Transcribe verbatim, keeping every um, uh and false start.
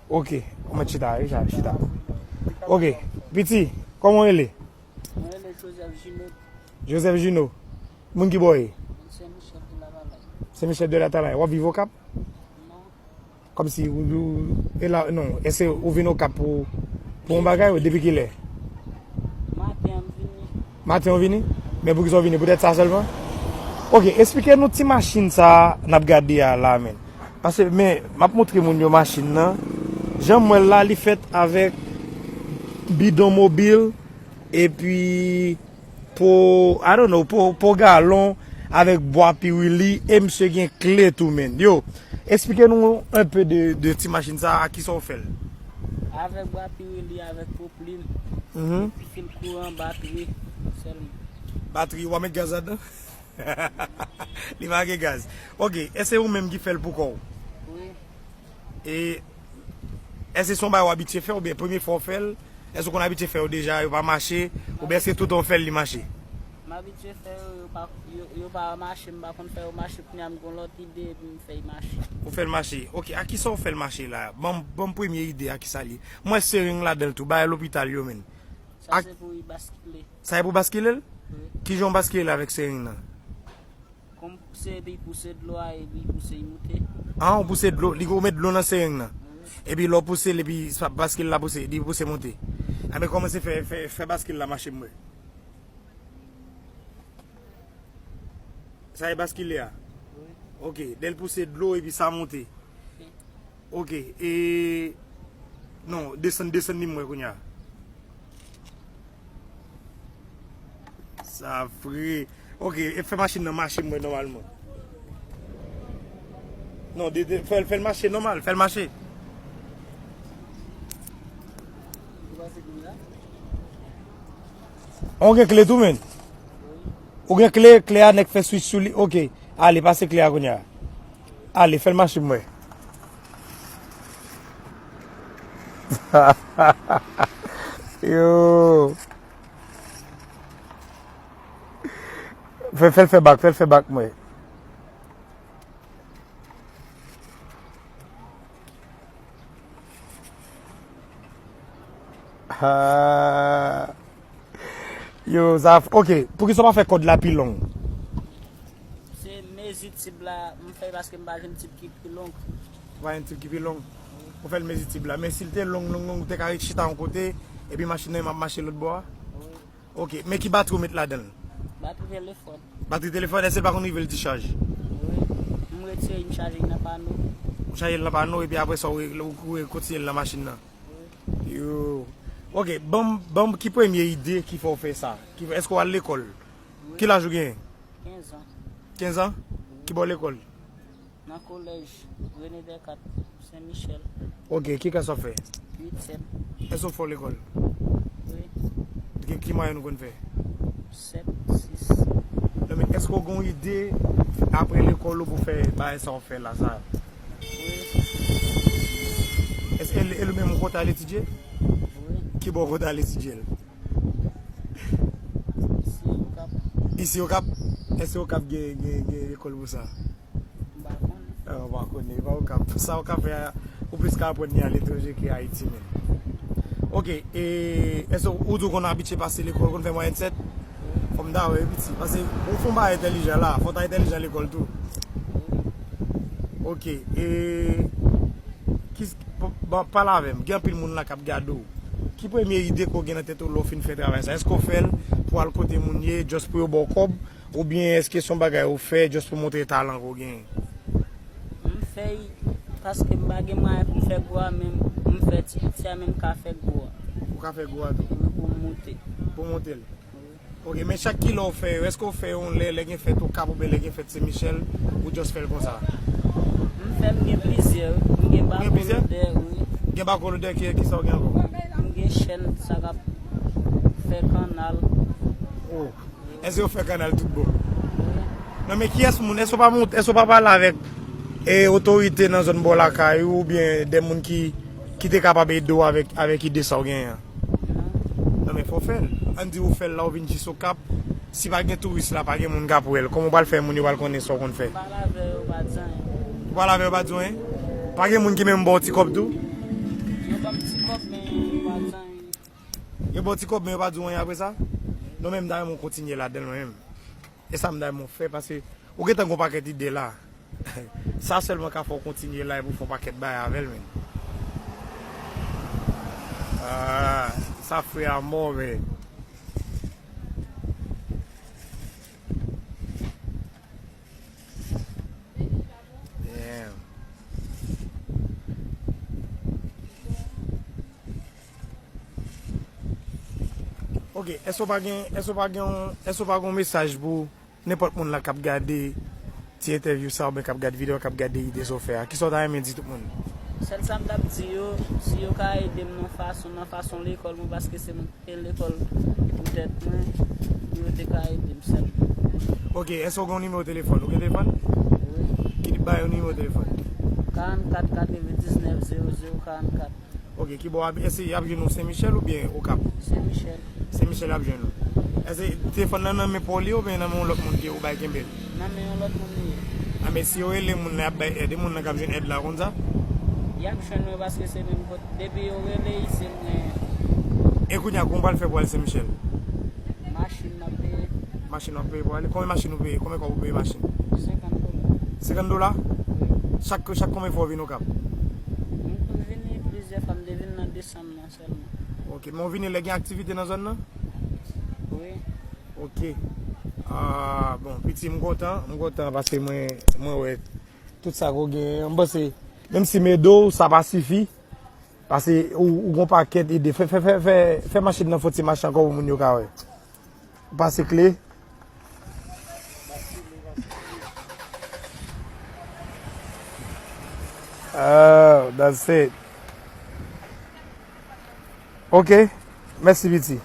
Ok, ou mèt chita, wi, chita. Ok, piti, kòman w rele? Mwen rele Joseph Gino. Joseph Gino. Moun ki bò w ye? Sen Michel de Latalay. Sen Michel de Latalay. W ap viv Okap? Non. Kòmsi ou, ou, e la, non, èske ou vin Okap pou, pou yon bagay ou depi kilè? Maten an m vini. Maten ou vini? Men poukisa w vini? Poutèt sa sèlman? Ok, eksplike nou ti machin sa a n ap gade a la, men. Paske, men, m ap montre moun yo machin nan. Jan m wè l la, li fèt avèk bidon mobil, epi po, I don't know, po, po galon, avèk bwa piwili, e misye gen kle tou, men. Yo, eksplike nou un peu de, de ti machin sa a, a kisa w fè l? Avèk bwa piwili, avèk po plim, Mhm. epi fil kouran, batri, sèlman. Batri, w a met gaz ladan? Li pa gen gaz. Ok, èske se ou menm ki fè l pou kò w? Wi. E, èske se yon bagay w abitye fè oubyen premye fwa w fè l? Èske w konn abitye fè yo deja, yo pa mache? Oubyen èske toutan w fè l, li mache? M abitye fè yo, yo pa, yo, yo pa mache, m pa konn fè yo mache, kounye a m gen yon lòt ide, epi m fè y mache. Ou fè l mache. Ok, a kisa w fè l mache la? Ban m, ban m premye ide a kisa l ye. M wè sering ladan l tou, bagay lopital yo, men. Sa se pou y baskile. Sa e pou baskile l? Wi. Kijan w baskile l avèk sering nan? Kòm se li pouse dlo a, epi pouse y moute. Ah, ou pouse dlo, li ou met dlo nan sering nan. Wi. Epi lè w pouse l, epi sa, baskil la pouse, li pouse monte. Enben, kòmanse fè, fè, fè baskil la mache m wè. Sa e baskile a? Wi. Ok, lè l pouse dlo epi sa monte. Ok, e, non, desann, desann li m wè kounye a. Sa vre. Ok, e fè machin nan mache m wè nòmalman. Non, de, de, fè, fè l mache nòmal, fè l mache. Ou gen kle tou, men? Ou gen kle, kle a nèk fè switch sou li. Ok, ale, pase kle a kounye a. Ale, fè l mache m wè. Yo. Fè, fè l fè bak, fè l fè bak mwen. Ah. Yo, sa, ok. Poukisa w pa fè kòd la pi long? Se mezi tib la, m fè paske m pa jwenn tib ki pi long. Ou pa jwenn tib ki pi long? Ou fè l mezi tib la. Men si l te long, long, long, ou te ka ret chita yon kote, epi machin nan ap mache lòt bò a? Wi. Ok, men ki batri ou met ladan l? Batri telefòn. Batri telefòn, èske l pa konn rive l dichaj? Wi. M retire, m chaje l nan pano. Ou chaje l nan pano, epi apre sa, ou, ou, ou kontinye l nan machin nan? Wi. Yo. Ok, ban m, ban m ki premye ide ki fè w fè sa? Ki, èske w al lekòl? Wi. Ki laj ou genyen? Kenz an. Kenz an? Ki bò lekòl? Nan kolèj René Descartes, Sen Michèl. Ok, ki klas w ap fè? Uityèm. Èske w fò lekòl? Wi. Ki, ki mwayèn ou konn fè? Sèt, sis. Non, men èske w gen yon ide apre lekòl ou pou fè bagay sa w fè la, sa? Wi. Èske e, e li menm ou kontan al etidye? Wi. Ki bò ou kontan al etidye l? Isi Okap. Isi Okap? Èske Okap gen, gen, gen lekòl pou sa? M pa konnen. Ah, ou pa konnen, pa Okap. Sa Okap fè a, ou plis ka aprann li aletranje ke Ayiti menm. Ok, e, èske ou di w konn abitye pase lekòl, konn fè mwayèn sèt? Fò m ta wè piti. Paske ou fè yon bagay entèlijan la, fò w ta entèlijan lekòl tou. Ok, e, ki, pa, pa, pale avè m, gen anpil moun la k ap gade w. Ki premye ide ke w gen nan tèt ou lè w fin fè travay sa? Èske w fè l pou al kote moun ye, just pou yo ba w kòb? Oubyen èske se yon bagay ou fè just pou montre talan ke w genyen? M fè l paske m pa gen mwayen pou m fè gwo a, men m fè ti piti a, men m ka fè gwo a. Ou ka fè gwo a tou? Wi, pou m monte. Pou w monte l? Wi. Ok, men chak kilè w fè yo, èske w fè yo yon lè, lè gen fèt Okap oubyen lè gen fèt Sen Michèl, ou just fè l konsa? M fè, m gen plizyè, wi. M gen Ou gen plizyè? Bakolodè, wi. Gen Bakolodè, ki, ki sa w gen ankò? M gen chèn, sa k ap fè kannal. Oh. Èske yo fè kannal tout bon? Non, men kiyès moun, èske w pa mont, èske w pa pale avèk, e, otorite nan zòn bò lakay ou, oubyen de moun ki, ki te kapab ede w avèk, avèk ide sa w genyen an? Non, men fò w fè l. Ann di ou fè l la, ou vin jis Okap. Si pa gen touris la, pa gen moun k ap wè l. Kòman w pral fè moun yo pral konnen sa w konn fè? Pale avè yo, pa di anyen. Ou pale avè yo, pa di w anyen? Pa gen moun ki menm ba w ti kòb tou? Kòb, men yo pa di anyen. Yo ba w ti kòb, men yo pa di w anyen apre sa? Non, men m ta renmen w kontinye ladan l, mwen menm. E sa m ta renmen w fè, paske ou gentan gon pakèt ide la. Sa sèlman ka fè w kontinye la epi w fè yon pakèt bagay avè l, men. Ah, sa fre amò, men. Damn. Ok, èske w pa gen, èske w pa gen, èske w pa gen yon mesaj pou nenpòt moun la k ap gade ti entèvyou sa oubyen k ap gade videyo, k ap gade ide sa w fè a? Kisa w ta renmen di tout moun? Sèl sa m t ap di yo, si yo ka ede m nan fason, nan fason lekòl mwen, paske se mwen ki te lekòl pou tèt mwen, pou yo te ka ede m sèlman. Ok, èske w gen yon nimewo telefòn? Ou gen telefòn? Wi. Ki ba yo nimewo telefòn? Karannkat katrevendiznèf zewo zewo karannkat. Ok, ki bò w ap, èske y ap jwenn ou Sen Michèl oubyen Okap? Sen Michèl. Sen Michèl y ap jwenn ou. Èske telefòn nan nan men pa w li ye oubyen nan men yon lòt moun ki ou bay kenbe l? Nan men yon lòt moun li ye. A, men si yo rele moun nan, y ap bay èd. E moun nan k ap jwenn èd la konn sa? Y ap jwenn mwen paske se menm kot. Depi yo rele, se mwen. E kounye a, kòman w pral fè pou al Sen Michèl? Machin m ap peye. Machin w ap peye pou ale? Konbyen machin ou peye? Konbyen kòb ou peye machin? Senkant dola. Senkant dola? Wi. Chak, chak konbyen fwa w vin Okap? M konn vini plizyè fwa, m te vin nan desanm nan sèlman. Ok, men w vini lè gen aktivite nan zòn nan? Wi. Ok. Ah, bon, piti, m kontan, m kontan paske mwen, mwen wè tout sa ke w genyen. M panse, menm si m ede w, sa pa sifi. Paske ou, ou gon pakèt ide. Fè, fè, fè, fè, fè machin nan fè ti mache ankò pou moun yo ka wè. Ou pase kle. Oh, that's it. Ok. Mèsi, piti.